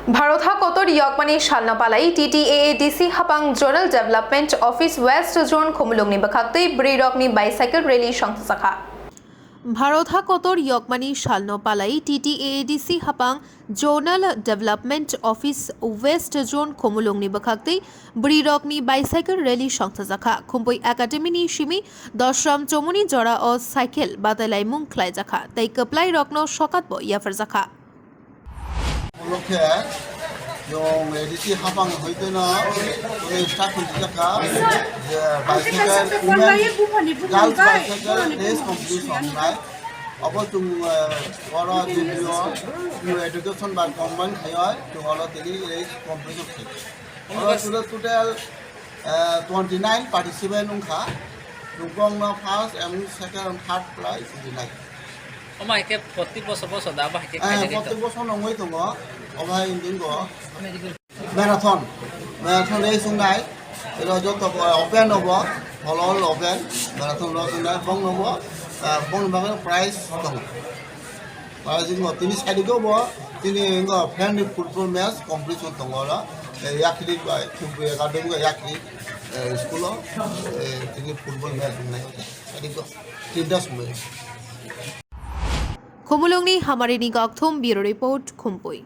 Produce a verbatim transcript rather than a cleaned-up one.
Bharot ha kotor yokmani salno palai T T A A D C hapang Zonal Development Office West Zone Khumulungni bwkhaktwi bwrwirokni bicycle rally songthajak kha. Bharot ha kotor yokmani salno palai T T A A D C hapang Zonal Development Office West Zone Khumulungni bwkhaktwi bwrwirokni bicycle rally songthajak kha. Khumpui Academy ni simi Dosram Chomuni jora o cycle batailaimung khlaijak kha tei kwplairokno sokat bo yapharjak kha. Ulokhe, yung A D C hapang hoiteno, yung staff hwnjak kha, je bicycle, women, girls bicycle race competition wngnai. Abo chwng, eh, oro G P O, yung education bai combine khaioi, chwng oro tini race competition khai. Oro total, total, eh, twenty nine participant wngkha. Chwng bongno first and second and third prize rinai. Omo hai khe proti bosor bosor da, abo hai khe Eh, khaijagwi proti tong? Bosor nongwi tongo. Omo hai wngwi tongo. Marathon. Marathon race wngnai. Ero joto bo open obo. Hol hol open. Marathon race wngnai. Bongno bo, eh, bongni bagwi prize tongo. Prize wngo. Tini side o bo, tini wngo friendly football match competition tongo oro. Eh, Yakri bai, Football Academy bai Yakri, eh, school o, eh, tini football match wngnai. Side o. Tinta somoi. Khumulungni Hamarini Gokthum, Bureau Report, Khumpui.